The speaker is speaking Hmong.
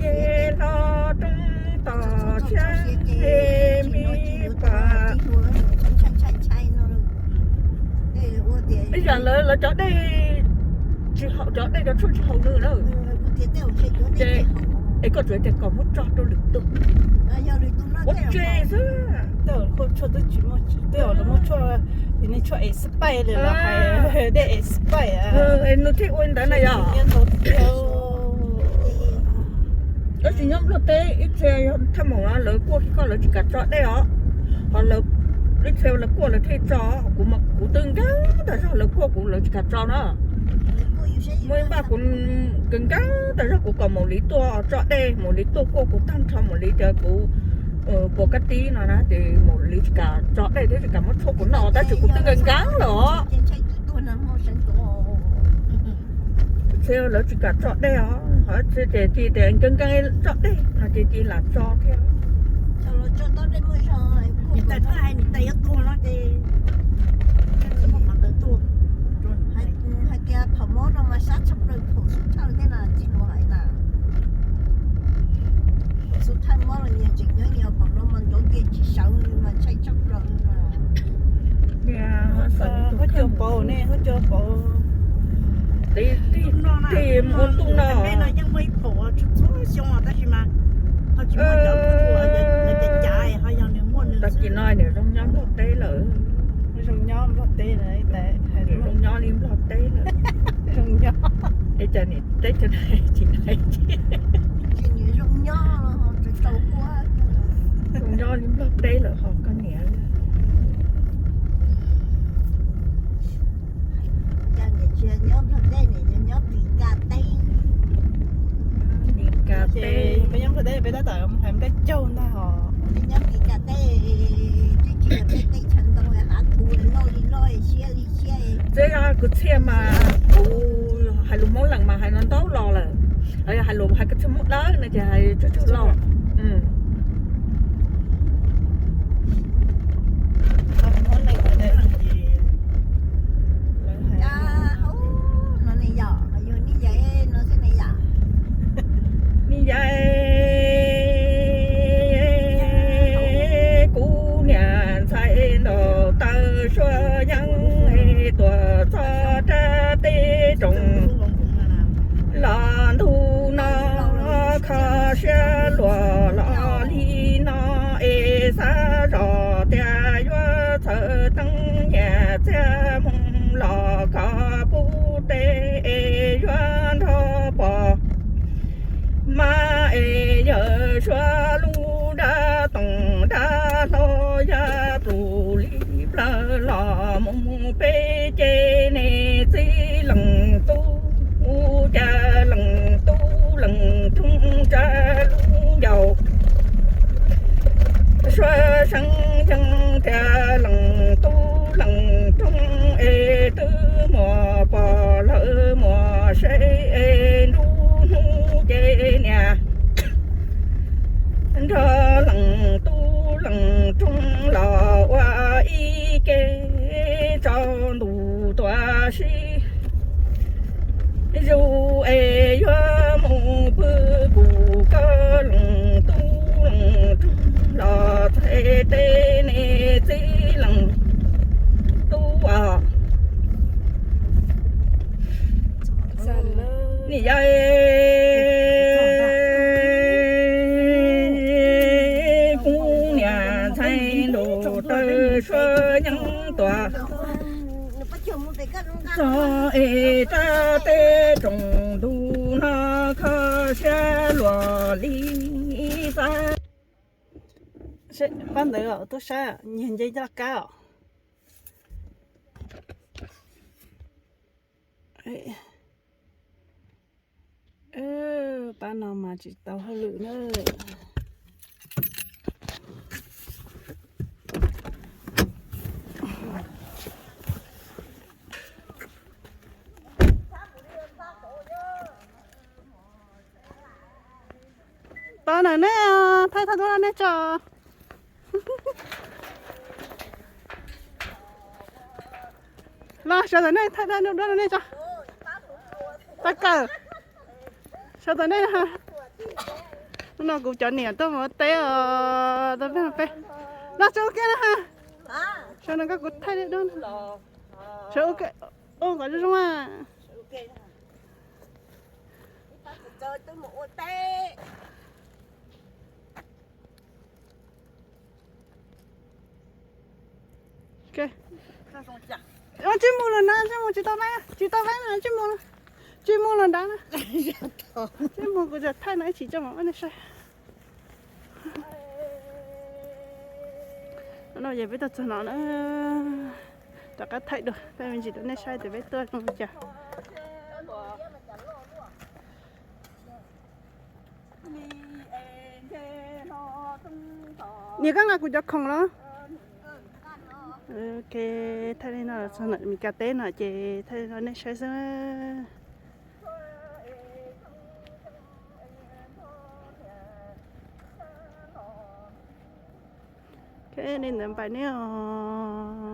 Ces hlo roob tos siab me pas. Ib yam lawv lawv cov dej tsis haum, cov dej cov tshuaj tsis haum nws na. Ces es koj tsuas tias kom muab tso rau lwm tus, ua tseg xwb. Tej tshuaj twb tsis muaj, tej zaum lawv muaj tshuaj, ces nej tshuaj expire lawm los hais dej expire. Nws thiaj ua li ntawd na yog. Tab sis nyob Nplog teb ib txhia yog thaj maum no lawv kuaj koj lawv tsis kam tso dej os. Ho ib txhia lawv kuaj lawv thiaj tso, kuv kuv twb nkeeb tas zog lawv kuaj kuv lawv tsis kam tso na. Muaj ib npaj kuv nkeeb nkeeb tas zog kuv kom maum liv tuaj tso dej, maum liv tuaj kuaj kuv tag nrho, maum liv tias kuv puas kab tib no na, ces maum liv tsis kam tso dej thiab tsis kam muab tshuaj kuv noj tab sis kuv twb nkeeb nkeeb lawm os. Txhia lawv tsis kam tso dej os, ho txhia ces cia tias nkeeb nkeeb tso dej no ces cia lam tso thiab. Hais tias pham mob no mas sab tshaj plaws thaum xub thawj thiab na, tsis luag hais na. Thaum xub thawj mob los nyias tseem nyob nyias, pham no mas ntov kiag tsis sawv li mas ntshai tshaj plaws li mas. Huab cua pauv ne, huab cua pauv. Tej ua ntuj no yeej muaj ib phaum txhua xyoo tab sis mas ho tsis muaj cov cav, ho yog nws muaj nws. Tag kis no niam zoo nyob Nplog teb lawm. Zoo nyob Nplog teb lawm, zoo nyob li Nplog teb lawm. Zoo nyob. Es cas niam teb chaws no tsis hais tias zoo nyob li Nplog teb lawm ho koj niam. Cas niam tsis nyob Nplog teb, niam nyob Kis Kas teb. Kis Kas teb, peb nyob Nplog teb peb tab tom mus hais nplej caug ntag os. Peb nyob Kis Kas teb, twb tsis yog peb teb chaws ntoo, hav thuv loj li loj, siab li siab. Txij kuv txhiaj mas kuv hais lus Hmoob Lees mas hais no ntau los lawm, hais lus hais kwv txhiaj Hmoob Dawb no ces hais tsawg tsawg los. Ni yai, kuv niam ntxhais ntaus taw suab yeeb tuaj txog rab teb roog los ntu no kho siab luag los li no es xav zoj tias yuav txawm teeb nyiaj txiag mus los koj pub teb es yuav nrog pog mas es yawg suav lub dab toom dab hlau yaj plum li plawg los mus peb ces nej txiv leej tub, cas leej tub leej rooj tsa lub ncauj. Suav seev yeej tias leej tub leej rooj es twb muaj pog lawm muaj sev es nruab hnub ces niam nrog leej tub leej rooj los ua ib ke tsaus ntuj tuaj sib zug es yuav mus pw kuv koj leej tub leej rooj los txhais tes nej txiv leej tub os. Ni yai, kuv niam ntxhais ntaus taw suab yeeb tuaj txog es rab teb rooj ntu no kho siab luag li xav. Pab ntawd tuaj saib, nyiag nce laj kab os. Pab no mas tsis tau hauj lwm na. Pab na, neb thaij thaij tuaj nej tso. Los sawv daws nej thaij dab duab rau nej tso. Tag kawg. Sawv daws nej, hnub no kuv cov niam tuaj mus ua teb os, tau peb peb. Los sawv ua ke na ha. Sawv no koj kuv thaij dab duab. Sawv ua ke, ua kom zoo zoo a. Tsij mus lawm na, tsij mus tsis tau na, tsis tau na, tsij mus, tsij mus lawm nrad na. Tsij mus kuv thaij no ib chim coj mus ua nej saib. No ces peb tuaj txog no na, rov qab thaij dua, thaij me ntsis rau nej saib tias peb tuaj zoo li cas. Niam, koj nqa kuv cov khoom los. Ok, thaij li no txog Meskas teb no ces thaij li no nej saib xwb. Ok, li ntawd npais ne os.